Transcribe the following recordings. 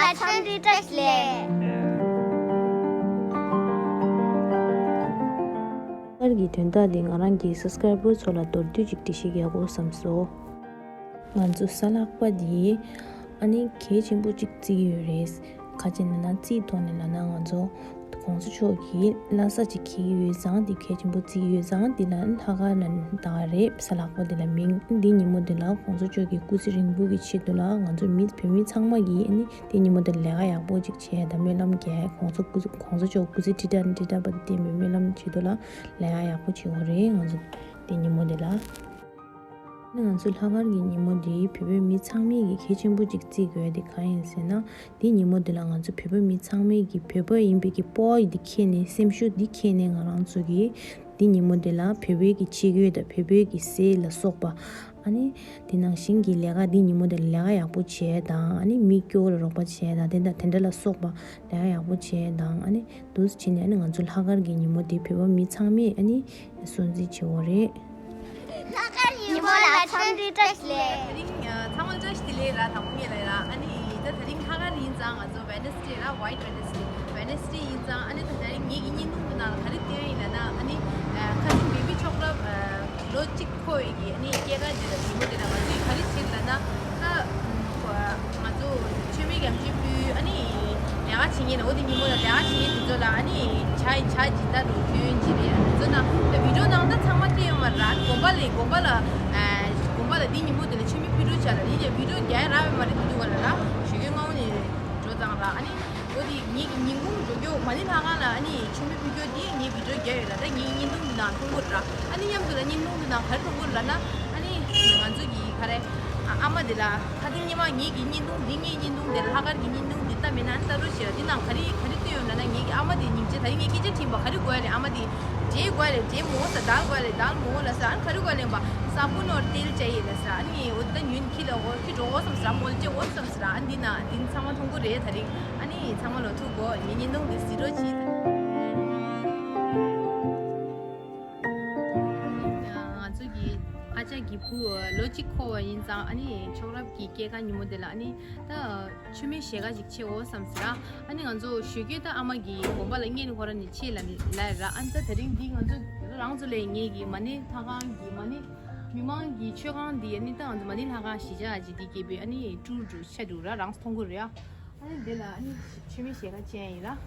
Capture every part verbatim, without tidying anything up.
འཚམས་འདྲི་བཀྲ་ཤིས་བདེ་ལེགས། ཁ་པར་གྱི་དོན་དག་འདི་ང་རང་གི་སབ་སི་ཀ་རའི་བར་ཚོ་ལ་མདོར་བསྡུས་ཅིག་འགྲེལ་བཤད་རྒྱག་དགོས་བསམ་སོང་། ང་ཚོ་གཟའ་ལྷག་པ་འདི་ཨ་ནི་གལ་ཆེན་པོ་ཅིག་བརྩི་གི་ཡོད་རེད། ག་ཅི་ན་ན་རྩིས་ཐོག་ནས་ལབ་ན་ང་ཚོ་༸གོང་ས་མཆོག་གིས་ལྷ་ས་ཅིག་འཁེལ་གྱི་ཡོད་ཙང་འདི་གལ་ཆེན་པོ་བརྩི་གི་ཡོད་ཙང་འདི་ལ་ལྷག་དཀར་ལ་ད་ག་རེད། གཟའ་ལྷག་པ་འདི་ལ་མིང་འདི་ཉིན་མོ་འདི་ལ་༸གོང་ས་མཆོག་གི་སྐུ་ཚེ་རིང་པོ་གི་ཆེད་དུ་ལ་ང་ཚོ་མི་བོད་མི་ཚང་མ་གིས་ཨ་ནི་འདི་ཉིན་མོ་འདི་ལ་ལས་ཀ་ཡག་པོ་ཅིག་བྱས་དང་སྨོན་ལམ་རྒྱག ༸གོང་ས་སྐུ་༸གོང་ས་མཆོག་སྐུ་ཚེ་ཁྲི་ཕྲག་ཁྲི་ཕྲག་པ་དེ་བརྟན་པའི་སྨོན་ལམ་ཆེད་དུ་ལ་ལས་ཀ་ཡག་པོ་བྱེད་དགོས་རེད། ང་ཚོ་འདི་ཉིན་མོ་འདི་ལ། ང་ཚོ་ལྷག་དཀར་གྱི་ཉིན་མོ་འདི་བོད་པའི་མི་ཚང་མས་ཀྱི་གལ་ཆེན་པོ་ཅིག་བརྩི་དགོས་དེ་གང་ཡིན་ཟེར་ན། འདི་ཉིན་མོ་འདི་ལ་ང་ཚོ་བོད་པའི་མི་ཚང་མས་ཀྱི་བོད་པ་ཡིན་པའི་ཀྱི་སྤོབས་པ་འདི་འཁྱེར་ནས་སེམས་ཤུགས་འདི་འཁྱེར་ནས་ང་རང་ཚོ་གི་འདི་ཉིན་མོ་འདི་ལ་བོད་པའི་ཀྱི་ཆས་གོས་དང་བོད་པའི་ཀྱི་ཟས་ལ་སོགས་པ། ཨ་ནི་དེ་ནང་བཞིན་གྱི་ལས་ཀ་འདི་ཉིན་མོ་འདི་ལ་ལས་ཀ་ཡག་པོ་བྱས་དང་ཨ་ནི་མི་སྐྱོ་བོ་ལ་རོགས་པ་བྱས་དང་དེ་འདྲ་དེ་འདྲ་ལ་སོགས་པ་ལས་ཀ་ཡག་པོ་བྱས་དང་ཨ་ནི་འདུག་སེ་བྱས་ནས་ཨ་ནི་ང་ཚོ་ལྷག་དཀར་གྱི་ཉིན་མོ་འདི་བོད་པ་མི་ཚང་མས་ཨ་ནི་སྲུང་བརྩི་བྱེད་དགོས་རེད། ལྷག་དཀར་ཉིན་མོ་ལ་འཚམས་འདྲི་བཀྲ་ཤིས་བདེ་ལེགས། དེ་རིང་ཚང་མ་བཀྲ་ཤིས་བདེ་ལེགས་ར། དང་པོ་ངེད་ལ་ར་ཨ་ནི་ད་དེ་རིང་ལྷག་དཀར་ཡིན་ཙང་ང་ཚོ་Wednesday་ར། White Wednesday Wednesday་ཡིན་ཙང་ཨ་ནི་ད་དེ་རིང་ངེད་ཀྱི་བརྙན་ཐུང་དེ་ནང་ལ་ག་རེ་བསྟན་ཡིན་ལབ་ན་ཨ་ནི་ཁ་སང་བེ་བི་མཆོག་རབ་ལོ་གཅིག་འཁོར་བའི་གི་ཨ་ནི་སྐྱེས་སྐར་དེ་ལ་ཉིན་མོ་དེ་ལ་ང་ཚོས་ག་རེ་བྱེད་ལབ་ན་ད་ང་ཚོ་མཆོད་མེ་སྒམ་ཆུ་ཕུལ་ཨ་ནི་ལས་ཀ་བྱེད་མཁན་ལ་འོ་དེ་ཉིན་མོ་ལ་ལས་ཀ་བྱེད་མཁན་དེ་ཚོ་ལ་ཨ་ནི་ཇ་ཇ་སྦྱིན་བདག་འགྲོ་སྐྱོན་བྱེད་རེད། དེ་ཚོ་ནང་ད་བི་ཌིའོ་ནང་ད་ཚང་མ་སྤྲད་ཡོད་མ་རེད། དགོན་པ་ལ་དགོན་པ་ལ་དགོན་པ་ལ་འདི་ཉིན་མོ་དེ་ལ་མཆོད་མེ་ཕུལ་རོགས་བྱ་ལ་ཡིན་ཀྱང་བི་ཌིའོ་རྒྱག་ཡ་རག་ཡོད་མ་རེད། དེ་དུས་ག་ལ་ལ་ཞོགས་ཀས་སྔ་བོ་ནས་འགྲོ་ཙང་ལ་ཨ་ནི་འོ་དེ་ངེད་ཀྱི་ཉིན་གུང་འགྲོ་རྒྱུ་མ་ཎི་ལྷ་ཁང་ལ་ཨ་ནི་མཆོད་མེ་ཕུལ་རྒྱུ་དེ་ངས་བི་ཌིའོ་རྒྱག་ཡོད་ལ་ད་ངེད་ཀྱི་བརྙན་ཐུང་འདི་ནང་མཐོང་གི་རེད། ཨ་ནི་མཉམ་དུ་ལ་བརྙན་ཐུང་འདི་ནང་ག་རེ་མཐོང་གི་རེད་ལབ་ན་ཨ་ནི་ང་ཚོ་གི་ག་རེ་ཨ་མ་དེ་ལ་ཁ་སང་ཉི་མ་ངེད་ཀྱི་བརྙན་ཐུང་འདི་ངའི་བརྙན་ཐུང་དེ་ལ་ལྷག་དཀར་གྱི་བརྙན་ཐུང་འདི་ལྟ་མེད་ན་ལྟ་རོགས་བྱེད་ར། འདི་ནང་ག་རེ་ག་རེ་བསྟན་ཡོད་ལབ་ན་ངེད་ཀྱི་ཨ་མ་དེ་སྙིང་རྗེ། ད་རིང་ངས་སྐད་ཆ་དྲིས་པ་ག་རེ་དགོས་ཡ་རེད། ཨ་མ་དེ་འབྲས་དགོས་ཡ་རེད། འབྲས་མོ་ཟ་དཱལ་དགོས་ཡ་རེད། དཱལ་མོ་ལ་ཟ། ཨ་ནི་ག་རེ་དགོས་ལབ་པ་ས་བོན་ཨོར་ཏེལ་ཅ་ཡེ་ལ་ཟ། ཨ་ནི་འོ་ད་ཉོན་ཁྱི་ལ་འོ་ཁྱི་འགྲོ་འོ་བསམ་ཟ། མོལ་ཅེ་འོ་བསམ་ཟ། ཨ་འདི་ན་འདི་ཚང་མ་མཐོང་གི་རེད། ད་རིང་ཨ་ནི་ཚང་མ་ལོ་ཐུག་གོ་ངའི་བརྙན་ཐུང་འདི་གཟིགས་རོགས་གྱིས། ང་ཚོ་གི་ཨ་ཅག་གི་བུ་ལོ་གཅིག་འཁོར་བ་ཡིན་ཙང་ཨ་ནི་མཆོག་རབ་ཀྱི་སྐྱེས་སྐར་ཉིན་མོ་དེ་ལ་ཨ་ནི་ད་མཆོད་མེ་ཞལ་ཁ་ཅིག་ཕྱེ་འོ་བསམ་ཟེར། ཨ་ནི་ང་ཚོ་ཞོགས་ཀས་ད་ཨ་མ་གི་དགོན་པ་ལ་བརྙན་ཁོ་ར་ནས་ཕྱེ་ལ་ལ་ར། ཨ་ནི་ད་དེ་རིང་འདི་ང་ཚོ་རང་ཚོ་ལས་ངེད་ཀྱི་མ་ཎི་ལྷ་ཁང་གི་མ་ཎི་མི་མང་གི་མཆོད་ཁང་འདི་ཨ་ནི་ད་ང་ཚོ་མ་ཎི་ལྷ་ཁང་གཞིས་ཆགས་ཀྱི་འདི་སྐྱེས་པའི་ཨ་ནི་ཀྲུ་རུ་ཆ་འདུག་ར། རང་ཚོ་མཐོང་གི་རེད་ཨ། ཨ་ནི་འདི་ལ་ཨ་ནི་མཆོད་མེ་ཞལ་ཁ་ཅན་ཡིན་ལ།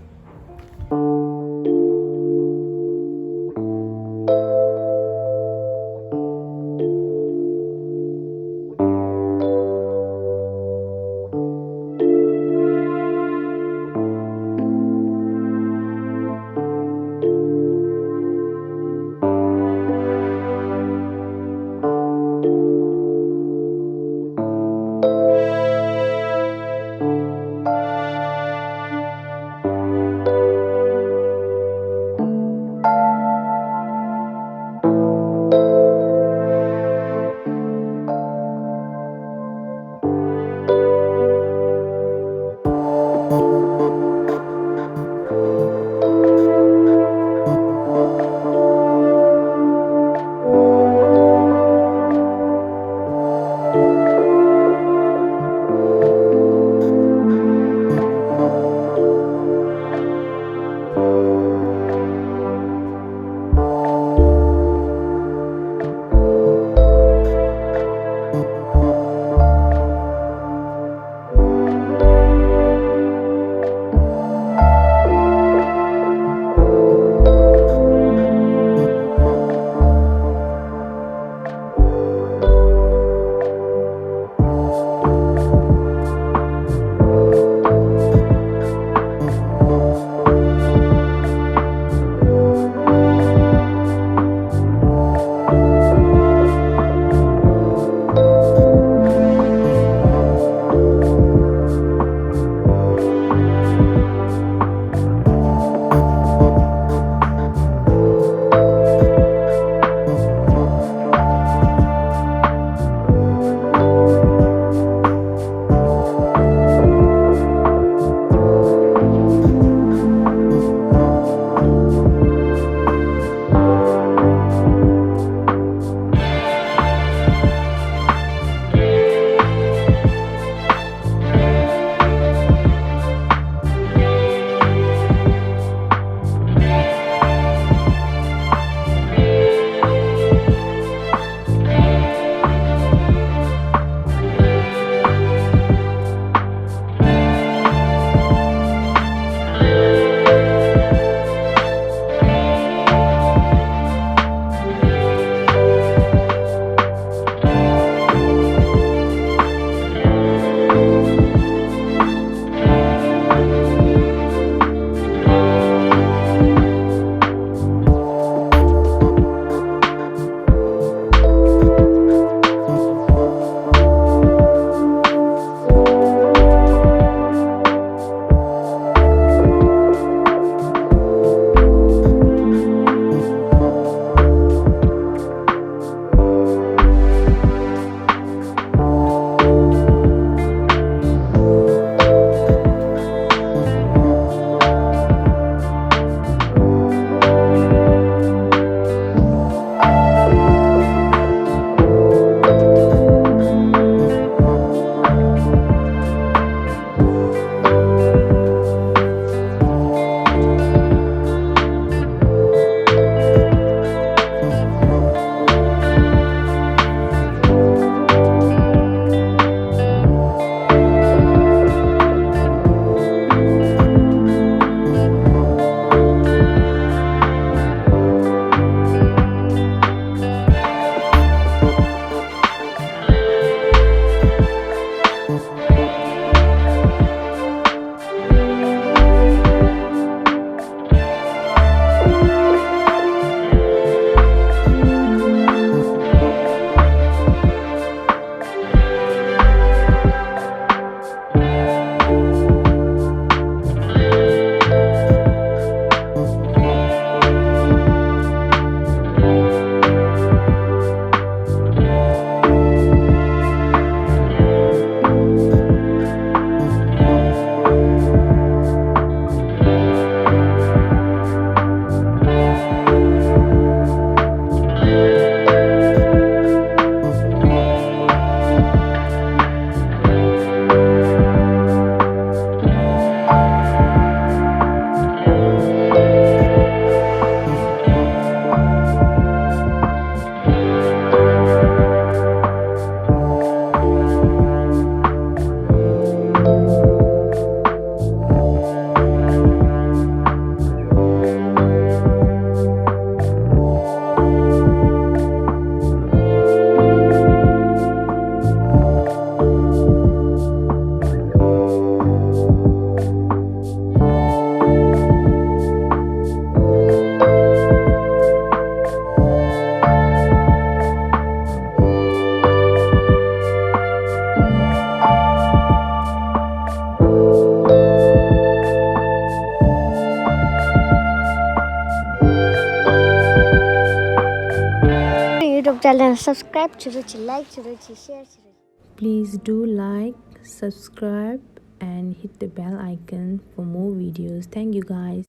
channel subscribe བྱེད་རོགས་གྱིས། like བྱེད་རོགས་གྱིས། share བྱེད་རོགས་གྱིས། Please do like, subscribe, and hit the bell icon for more videos. Thank you, guys.